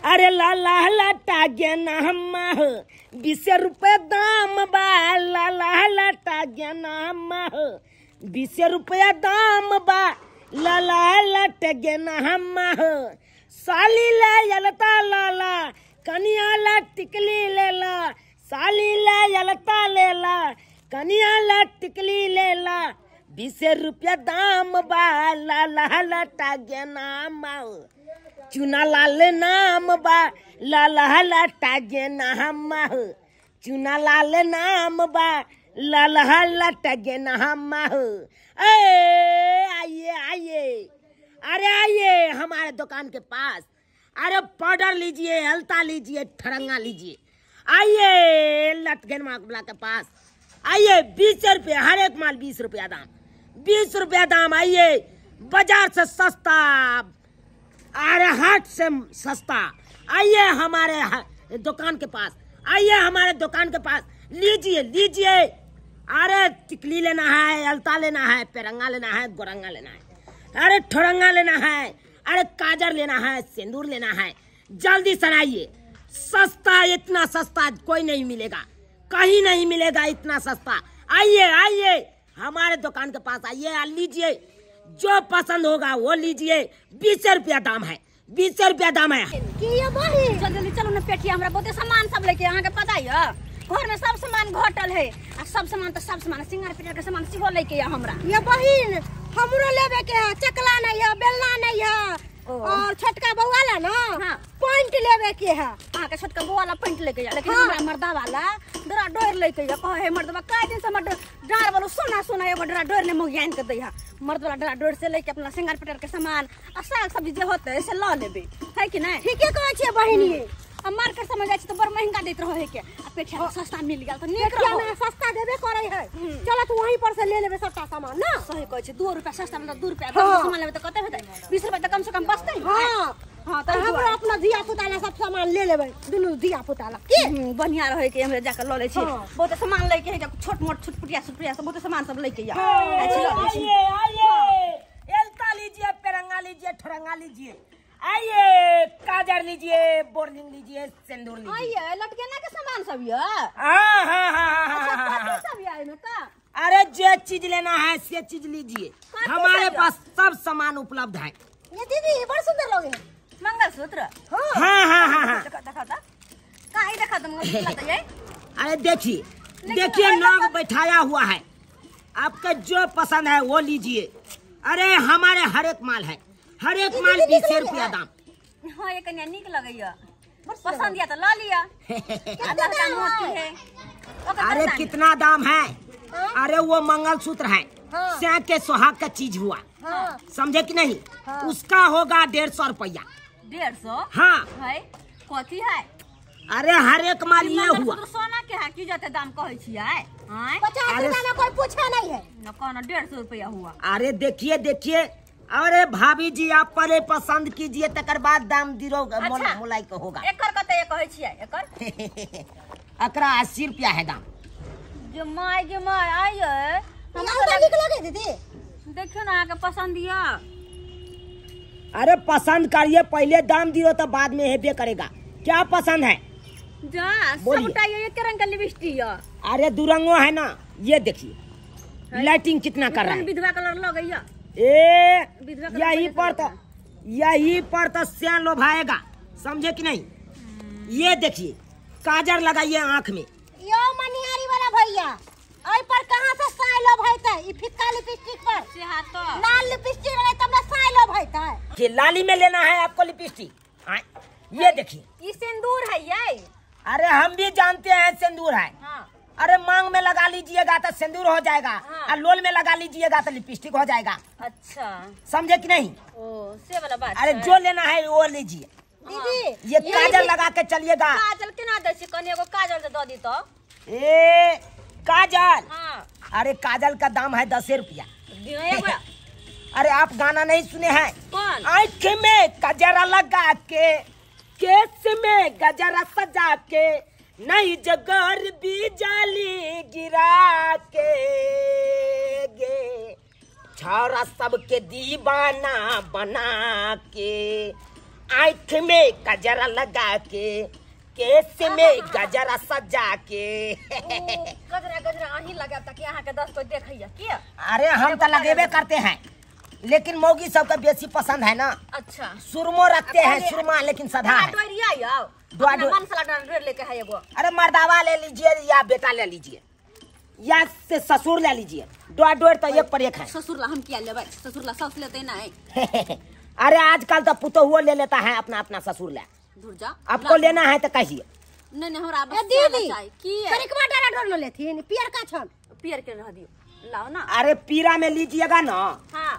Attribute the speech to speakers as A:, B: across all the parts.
A: अरे लाला लटा गेना हम 20 रुपये दाम बा, लाला लटा गेना हम 20 रुपया दाम बा, लाला लट गेना हम। साली ले यलता लाला कनिया ला टिकली लेला, साली ले यलता लेला कनिया ला टिकली लेला, 20 रुपया दाम बा, लाला लटा गेना हम। चुना लाल नाम बा, लाला लटा गेना हम। चुना लाल नाम बा, लाला लटा गेना हम। ए आइए आइए, अरे आइए हमारे दुकान के पास। अरे पाउडर लीजिए, हल्ता लीजिए, ठरंगा लीजिए, आइए लटगन माला के पास आइए। 20 रुपये हर एक माल, 20 रुपया दाम, 20 रुपया दाम। आइए बाजार से सस्ता, अरे हाट से सस्ता। आइए हमारे दुकान के पास, आइए हमारे दुकान के पास, लीजिए लीजिए। अरे टिकली लेना है, अलता लेना है, पेरंगा लेना है, गोरंगा लेना है, अरे ठोरंगा लेना है, अरे काजर लेना है, सिंदूर लेना है, जल्दी से आइए। सस्ता, इतना सस्ता कोई नहीं मिलेगा, कहीं नहीं मिलेगा इतना सस्ता। आइए आइए हमारे दुकान के पास आइए, लीजिए जो पसंद होगा वो लीजिए। 20 रुपया दाम है, 20 रुपया दाम है।
B: जल्दी चलो ना पेटिया, हमरा बहुते सामान सब लेके, अहाँ के पता है घर में सब सामान घटल है, आ सब सामान तो सब सामान सिंगार पिटार के सामान सेहो लेके या हमरा।
C: ये बहिन हमरो लेबे के है, चकला नहीं है, बेलना नहीं है, और छोटका बउआ ला ना। हाँ। पैंट लेबे के है।
B: अहाँ के छोटका बउआ ला पैंट लेके या, लेकिन हमरा मर्दा वाला डरा डोर लेके या। कहे हे मर्दवा कई दिन से हमर डार वाला सोना सोना एगो डरा डोर ने मोगियान के दै है। मर्द वाला डरा डोर से लेके अपना सिंगार पिटार के सामान आ साग सब्जी जे होते से ल लेबे, है कि नहीं?
C: ठीके कहै छियै बहिन। ये
B: आ मार्केट समझ जाइ छै तऽ बड़ महंगा दैत रहै के, आ पेठिया सस्ता मिल गेल तऽ नीक
C: रहौ। में सस्ता देबे करै है, चल तू वहीं पर से ले लेबे सबटा सामान ना।
B: सही कहै छै, 2 रुपया सस्ता मिलत, 2 रुपया सामान लेबे तऽ कते हेतै? 20 रुपया तऽ कम से कम बचतै।
C: हां हां, तऽ हमरा अपना धिया पुता ला सब सामान ले लेबै, दुनू धिया पुता ला की
B: बढ़िया रहै के। हमरा जाके ल लै छी बहुत सामान लै के है, छोट मोट छुटपुटिया सुटपुटिया सब बहुत सामान सब लै के या।
A: आइए आइए, एलता लीजिए, पेरंगा लीजिए, ठरंगा लीजिए, आइए काजर लीजिए, बोरलिंग लीजिए, सिंदूर लीजिए।
B: आइए लटकेना के सामान सब ये।
A: हाँ हाँ हाँ हाँ,
B: सब ये में का?
A: अरे जो चीज लेना है से चीज लीजिए, हमारे पास सब सामान उपलब्ध है।
C: ये दीदी बड़ सुंदर लगे
B: मंगलसूत्र।
A: हाँ हाँ हाँ हाँ,
B: देखा था कहीं देखा तो मंगलसूत्र ये।
A: अरे देखिए देखिए, नाग बैठाया हुआ है, आपका जो पसंद है वो लीजिए। अरे हमारे हर एक माल है, हर एक माल 20 रुपया दाम।
B: हाँ ये कन्या निक लगैया, पसंद या तो ल लिया।
A: अरे कितना दाम है? अरे वो मंगलसूत्र है, स्या के सुहाग का चीज हुआ, समझे कि नहीं? उसका होगा 150 रुपया।
B: 150?
A: हाँ
B: है, कथी है?
A: अरे हर एक माल ये हुआ
B: सोना के है की जते दाम कहै छियै?
C: 50 रुपया में कोई पूछा नहीं है
B: न, कहना 150 रुपया हुआ।
A: अरे देखिए देखिए, अरे भाभी जी आप पहले पसंद कीजिए तकर बाद दाम दिरो। अच्छा, मोलाई के होगा।
B: एकर कते कहै छियै एकर?
A: एकरा 80 रुपया है दाम।
B: जे my गे my, आइए
C: हमरा नीक लगे दीदी,
B: देखियो ना अहाँ के पसंद या।
A: अरे पसंद करिए पहले, दाम दियो तो बाद में हेबे करेगा। क्या पसंद है?
B: जा सबटा ये एक रंग के लिपस्टिक या।
A: अरे दुरंगो है ना, ये देखिए लाइटिंग कितना कर रहा है,
B: विधवा कलर लगैया।
A: ए यही पर तो सियान लोभाएगा, समझे कि नहीं? ये देखिए काजर लगाइए आँख में।
C: यो मनियारी वाला भैया, ओइ पर कहां से साय लोभाइतै? ई फिक्का लिपस्टिक पर
B: से हाथ तो
C: लाल लिपस्टिक रहे तब ना साय लोभाइतै।
A: ये लाली में लेना है आपको लिपस्टिक। ये देखिए
B: ये सिंदूर है ये।
A: अरे हम भी जानते हैं सिंदूर है। हाँ। अरे मांग में लगा लीजिएगा तो सिंदूर हो जाएगा। हाँ। और लोल में लगा लीजिएगा तो लिपस्टिक हो जाएगा।
B: अच्छा,
A: समझे कि नहीं?
B: ओ से वाला बात।
A: अरे जो लेना है वो लीजिए
C: दीदी।
A: ये काजल लगा के चलिएगा।
B: काजल केना दै छी? कनी एगो काजल दे दी तो।
A: ए काजल?
B: हाँ।
A: अरे काजल का दाम है 10 रुपया। अरे आप गाना नहीं सुने हैं?
B: कौन?
A: आँख में गजरा लगा के, केस में गजरा सजा के, नई जगर भी जाली गिरा के गे, छौरा सबके दीवाना बना के, आँख में गजरा लगा के, केस में गजरा सजा के।
B: गजरा गजरा अहीं लगा ताकि अहाँ के 10 कोई देखैया के।
A: अरे हम तो लगेबे करते हैं, लेकिन मौगी सबके बेसी पसंद है ना।
B: अच्छा
A: सुरमो रखते हैं, सुरमा लेकिन सदा है। अरे मर्दावा ले लीजिए या बेटा ले लीजिए या से ससुर ले लीजिए, डोर डोर तो एक पर एक है।
B: ससुर ला हम क्या लेबै, ससुर ला सास लेते ना है।
A: अरे आजकल तो पुतोहुओ ले लेता है अपना अपना ससुर ला।
B: जा
A: आपको लेना है तो कहिए।
B: नहीं नहीं हमरा बस
C: दीदी
B: की
C: करिकवा डरा डोर न लेथिन, पियर का छन
B: पियर के रह दियो लाओ ना।
A: अरे पीरा में लीजिएगा ना।
B: हां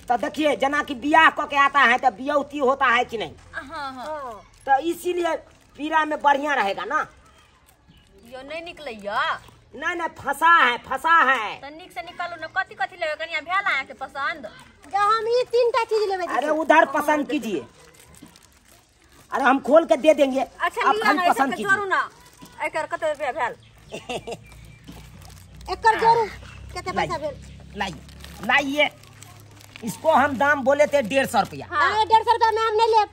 A: तो देखिए जना की बियाह क के आता है तो बियौती होता है कि नहीं।
B: हां हां
A: तो इसीलिए पीरा में बढ़िया रहेगा ना।
B: यो नहीं निकलैया।
A: नहीं नहीं फंसा है, फंसा है।
B: तो निक से निकालू ना, कथि कथि लेबै कनिया भेल अहाँ के पसंद?
C: जो हम ई तीनटा चीज लेबै।
A: अरे उधर पसंद कीजिए, अरे हम खोल के दे देंगे।
B: अच्छा
A: आप खाली पसंद कीजिए।
B: जोरू ना एकर कते रुपया भेल?
C: एकर जोरू कते पैसा भेल?
A: लाइए लाइए, इसको हम दाम बोले थे 150 रुपया।
C: अरे 150 रुपया में हम नहीं लेब।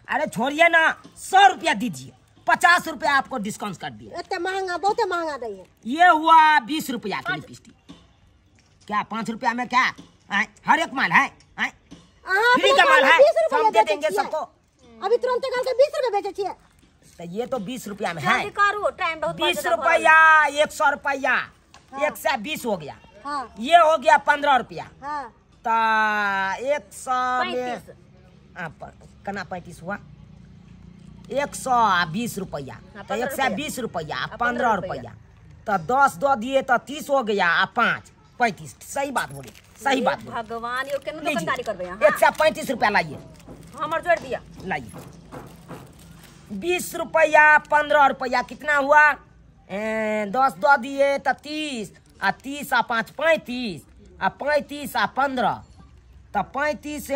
A: अरे छोड़िए ना, 100 रुपया दीजिए, 50 रुपया आपको डिस्काउंट कर दिया।
C: इतना महंगा, बहुत महंगा दी है।
A: ये हुआ 20 रुपया की लिपस्टिक। क्या 5 रुपया में क्या हर एक माल है? फ्री का माल है, हम दे देंगे सबको।
C: अभी तुरंत कल के 20 रुपया बेचे छिए।
A: तो ये तो 20 रुपया में है।
B: टाइम बहुत
A: 20 रुपया, 100 रुपया, 120 हो गया।
C: हाँ।
A: ये हो गया 15 रुपया।
C: हाँ।
A: तो 100 में कना 35 हुआ, 120 रुपया। तो 120 रुपया, 15 रुपया, तो 10 दो दिए तो 30 हो गया, 5 35। सही बात बोले, सही बात बोले।
B: भगवान यो केना दुकानदारी करबै अहाँ?
A: 135 रुपया लाइए,
B: हमर जोड़ दिया।
A: लाइए 20 रुपया, 15 रुपया कितना हुआ? 10 दो दिए तो 30, आ 30 आ 5 35, आ 35 आ 15, तो 35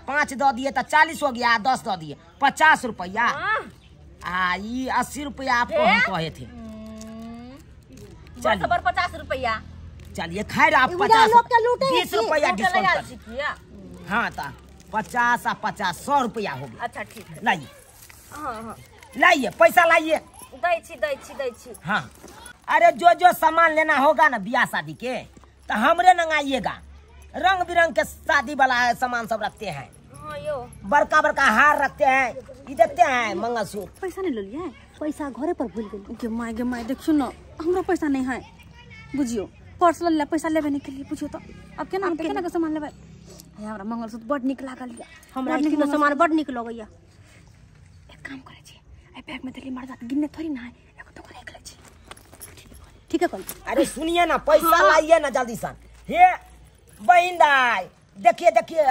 A: 5 दो दिए तो 40 हो गया, 10 दो दिए 50 रुपया। आ ये 80 रुपया आपको हम कहे थे।
B: चलिए 50 रुपया।
A: चलिए खैर आप 50 20 रुपया डिस्काउंट कर। हाँ तो 50 आ 50 100 रुपया हो गया।
B: अच्छा ठीक है,
A: लाइए।
B: हाँ हाँ
A: लाइए पैसा लाइए।
B: दै छी दै छी दै छी।
A: हाँ अरे जो जो सामान लेना होगा ना ब्याह शादी के तो हमरे नंगाइएगा। रंग बिरंग के शादी वाला सामान सब रखते हैं।
B: हाँ यो
A: बड़का बड़का हार रखते हैं, ये देखते हैं मंगलसूत्र।
B: पैसा नहीं ले लिया?
C: पैसा घरे पर भूल गेली।
B: गे my गे my, देखियो ना हमरा पैसा नहीं है बुझियो। पर्स ले पैसा लेबे नहीं के लिए बुझियो। तो अब केना केना के सामान लेबै? हमरा मंगलसूत्र बड नीक लागल या।
C: हमरा तीनो सामान बड नीक लगैया।
B: एक काम करै छी, ए बैग में देली मर्दा गिनने थोड़ी ना है, एगो तो राख लै छी।
C: ठीक है कल।
A: अरे सुनिए ना, पैसा लाइए ना जल्दी से। हे बहन दाई देखिए देखिए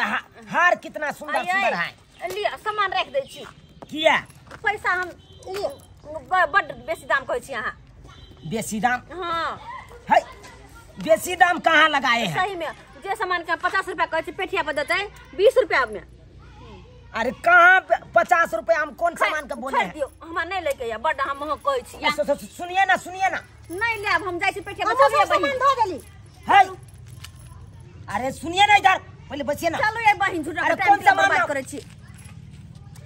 A: हार कितना सुंदर सुंदर है।
B: लिया सामान रख दै छी।
A: किया
B: पैसा हम बड बेसी दाम कहै छी अहाँ।
A: बेसी दाम?
B: हाँ
A: है, बेसी दाम कहाँ लगाए हैं?
B: सही में जे सामान के 50 रुपया कहै छी पेठिया पर देतै 20 रुपया में।
A: अरे कहाँ 50 रुपया हम कौन सामान के बोले हैं?
B: दियो हमरा नहीं लेके या बड हम महग कहै छी।
A: सुनिए ना सुनिए ना,
B: नहीं लेब हम जाइ छी पेठिया पर। चलिए
C: सामान धो देली
A: है। अरे सुनिए ना इधर पहले बचिए ना।
B: चलो ये बहिन झूठा
A: अरे कौन सामान
B: बर्बाद करै छी?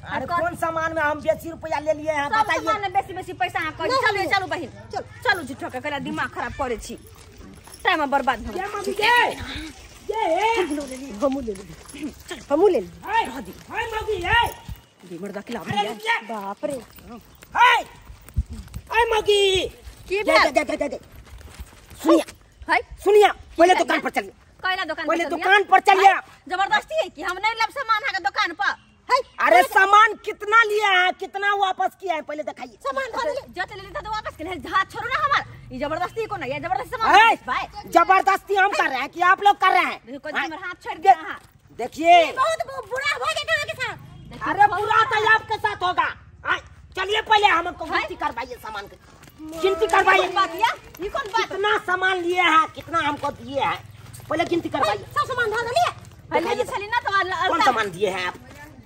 A: अरे कौन सामान में हम बेसी रुपया ले लिए हैं बताइए?
B: सब सामान में बेसी बेसी पैसा अहाँ कहै छी। चलो चलो बहिन चलो, झूठा के करा दिमाग खराब करै छी, टाइम बर्बाद भ
A: गेल। मम्मी के ये
C: हमू ले ली, हमू ले ली।
A: रह दी हाय मम्मी हे
B: दी मर्दा के लाभ लिया।
C: बाप रे
A: हाय हाय मम्मी
B: की
A: दे दे दे दे। सुनिए
B: हाय
A: सुनिए, पहले दुकान पर चलिए।
B: पहले दुकान
A: पहले दुकान पर चलिए।
B: जबरदस्ती है कि हम नहीं लेब सामान है दुकान पर?
A: अरे सामान कितना लिया है, कितना वापस किया है पहले दिखाइए।
C: सामान
B: जते ले लेता तो वापस के हाथ छोड़ो ना हमार। ये जबरदस्ती को ना, ये जबरदस्ती सामान भाई।
A: जबरदस्ती हम कर रहे हैं कि आप लोग कर रहे हैं?
B: देखो हाथ छोड़ दिया।
A: देखिए
C: बहुत बुरा हो जाएगा आपके साथ।
A: अरे बुरा तो आपके साथ होगा। चलिए पहले हमको गिनती करवाइए सामान की, गिनती करवाइए।
B: बात या ये कौन बात?
A: कितना सामान लिए है, कितना हमको दिए है, पहले गिनती करवाइए।
C: सब सामान धर लिए
B: छली ना तो
A: कौन सामान दिए हैं आप?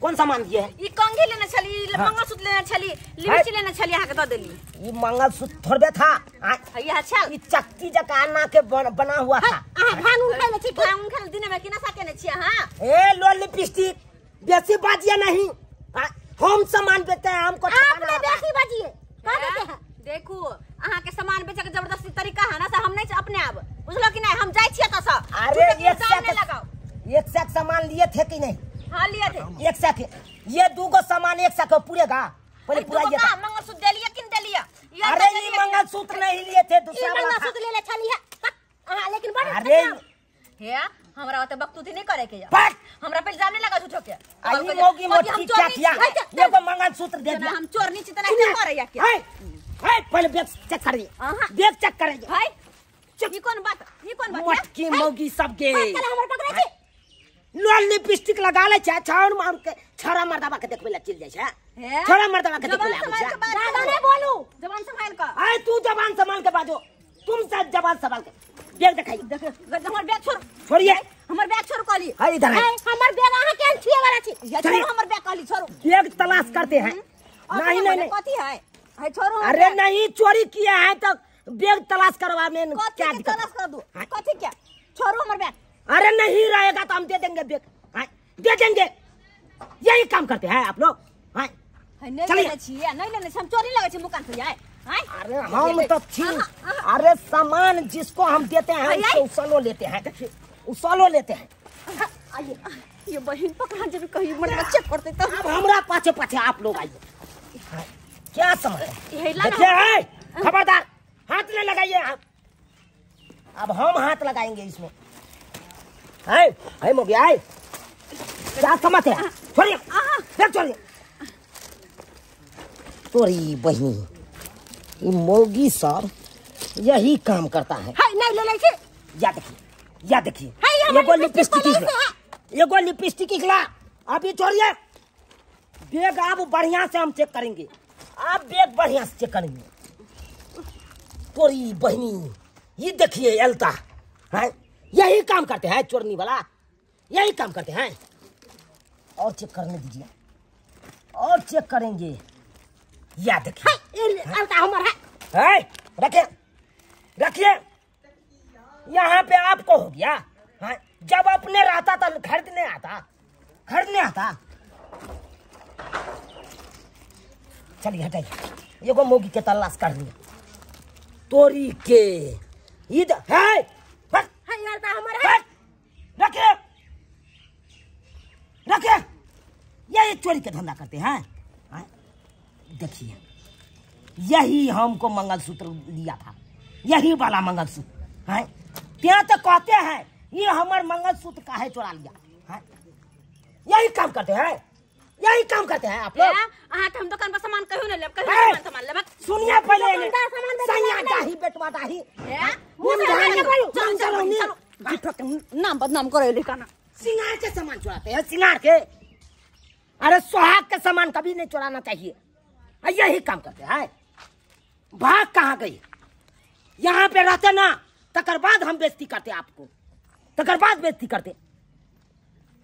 A: कौन सामान दिए हैं?
B: ई कंघी लेने छली, मंगलसूत्र लेने छली, लिपस्टिक लेने छली, अहाँ के the देली।
A: ई मंगलसूत्र थोड़बे था,
B: यह छल
A: ई चक्की जका ना के बना हुआ था।
C: अहाँ भांग उन खाइले छी?
B: भांग उन खाइले दिन में किना सा केने छी अहाँ?
A: ए लो लिपस्टिक, बेसी बाजिए नहीं। हम सामान बेचते हैं, हमको
C: आप ने बेसी बजिए का देते हैं।
B: देखू अहाँ के सामान बेचे के जबरदस्ती तरीका है ना, से हम नहीं अपने आप बुझलो कि नहीं, हम जाय छियै त से।
A: अरे एक सैक सामान लिए थे कि नहीं?
B: हां लिए थे।
A: एक सैक, ये दूगो सामान एक सैक पूरेगा। पहले पूरा ये
B: मंगलसूत्र दे लिए किन दे लिया?
A: अरे ये मंगलसूत्र नहीं लिए थे, दूसरा वाला
C: मंगलसूत्र ले ले छली है। हां लेकिन बड़
A: अरे
B: हे हमरा ओते बकतूती नहीं करे के, हमरा पे इल्जाम नहीं लगा झूठो के।
A: आई मोगी मोटी क्या किया, एगो मंगलसूत्र दे दिया।
B: हम चोर नहीं छी तना के करे या के?
A: हाय हाय पहले बैग चेक करिए, बैग चेक करेंगे।
B: हाय ई कोन बात, ई कोन बात?
A: मोटकी मोगी सब के
C: हमर पकड़े छी,
A: लाल लिपस्टिक लगा ले छै, छाउर मार के छड़ा मर्दाबा के देखबे ला चल जाय छै, छड़ा मर्दाबा के देखबे ला आबै छै।
C: दादा नहीं बोलू,
B: जबान संभाल के।
A: आय तू जबान संभाल के बाजो, तुम सब जबान संभाल के। बैग दिखाई,
B: देख हमर बैग छोड़,
A: छोड़िए
B: हमर बैग छोड़ कहली।
A: हाय इधर
C: है हमर बैग, अहाँ केन छिए वाला छी?
B: छोड़ो हमर बैग कहली, छोड़ो।
A: बैग तलाश करते हैं। नहीं नहीं नहीं
B: कथि है? है छोड़ो।
A: अरे नहीं चोरी किया है तो बैग तलाश करवा में क्या दिक्कत?
B: तलाश कर दो कथि क्या? छोड़ो हमर बैग।
A: अरे नहीं रहेगा तो हम दे देंगे बैग, दे देंगे। यही काम करते हैं आप लोग।
B: नहीं लेने छिए, नहीं लेने हम चोरी लगे छी दुकान से आए।
A: अरे हम तो छी, अरे सामान जिसको हम देते हैं उसको उसलो लेते हैं, उसलो लेते हैं।
B: आइए ये बहन पकड़ा जब कहीं मर चेक करते तो
A: अब हमरा पाछे पाछे आप लोग आइए। क्या समझ देखिए, खबरदार हाथ नहीं लगाइए आप। अब हम हाथ लगाएंगे इसमें। है है मोगी आए, क्या समझ है? छोड़िए देख, छोड़िए तोरी बहनी। ये मोगी सब यही काम करता है।
C: हाय नहीं ले ले छी।
A: या देखिए, या देखिए एगो लिपस्टिक निकला, एगो लिपस्टिक निकला। अभी छोड़िए बैग, अब बढ़िया से हम चेक करेंगे, आप बैग बढ़िया से चेक करेंगे। तोरी बहनी ये देखिए एलता है, यही काम करते हैं चोरनी वाला, यही काम करते हैं। और चेक करने दीजिए, और चेक करेंगे। या देखिए है, रखिए रखिए यहाँ पे आपको हो गया। हाँ, जब अपने रहता था खरीदने आता, खरीदने आता। चलिए हटाइए, एगो मोगी के तलाश कर लिया तोरी के। ये है रखिए रखिए, यही चोरी के धंधा करते हैं। देखिए यही हमको मंगलसूत्र लिया था, यही वाला मंगलसूत्र है। त्या तो कहते हैं ये हमार मंगलसूत्र काहे चुरा लिया है। यही काम करते हैं, यही काम करते हैं आप लोग।
B: अहाँ के हम दुकान पर सामान कहियो नहीं लेब, कहियो सामान लेब।
A: सुनिए पहले सैया दाही बेटवा दाही
B: नाम बदनाम करे लिखाना।
A: सिंगार के सामान चुराते हैं, सिंगार के। अरे सुहाग के सामान कभी नहीं चुराना चाहिए, यही काम करते हैं। भाग कहाँ गई? यहाँ पे रहते ना तकर बाद हम बेइज्जती करते आपको, तकर बाद बेइज्जती करते।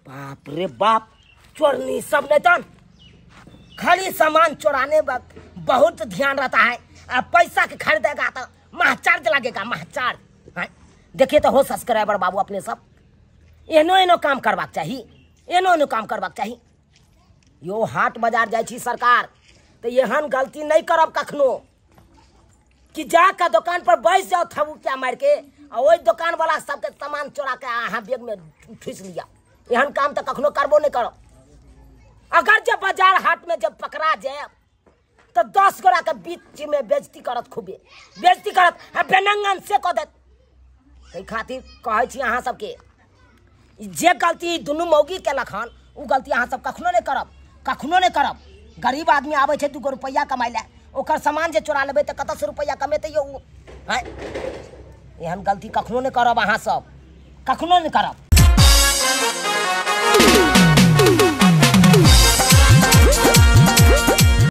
A: बाप रे बाप, चोरनी सब नहीं तो खाली सामान चुराने वक्त बहुत ध्यान रहता है। अब पैसा के खरीदेगा तो माह चार्ज लगेगा, माह चार्ज। देखिए तो हो सब्सक्राइबर बाबू अपने सब एनो एनो काम करबाक चाही, एनो एनो काम करबाक चाही। यो हाट बाजार जाइ छी सरकार तो एहन गलती नहीं करब कखनो कि जाकर दुकान पर बैस जाओ थबुकिया मार के आ ओहि दुकान वाला सबके सामान चोरा के अहाँ बैग में ठूस लिया। एहन काम तो कखनो करबो नहीं करब। अगर जब बाजार हाट में जब पकड़ा जाए तो 10 गोरा के बीच में बेइज्जती करत, खूबे बेइज्जती करत आ बेनंगन से कऽ देत। एहि खातिर कहै छी अहाँ सबके जे गलती दुनू मौगी केलक हन ओ गलती अहाँ सब कखनो नहीं करब, कखनो नहीं करब। गरीब आदमी आबै छै 2 गो रुपैआ कमाइ लए, ओकर सामान जे चोरा लेबै तऽ कतऽसँ रुपैआ कमेतै यौ? एहन गलती कखनो नहीं करब अहाँ सब, कखनो नहीं करब।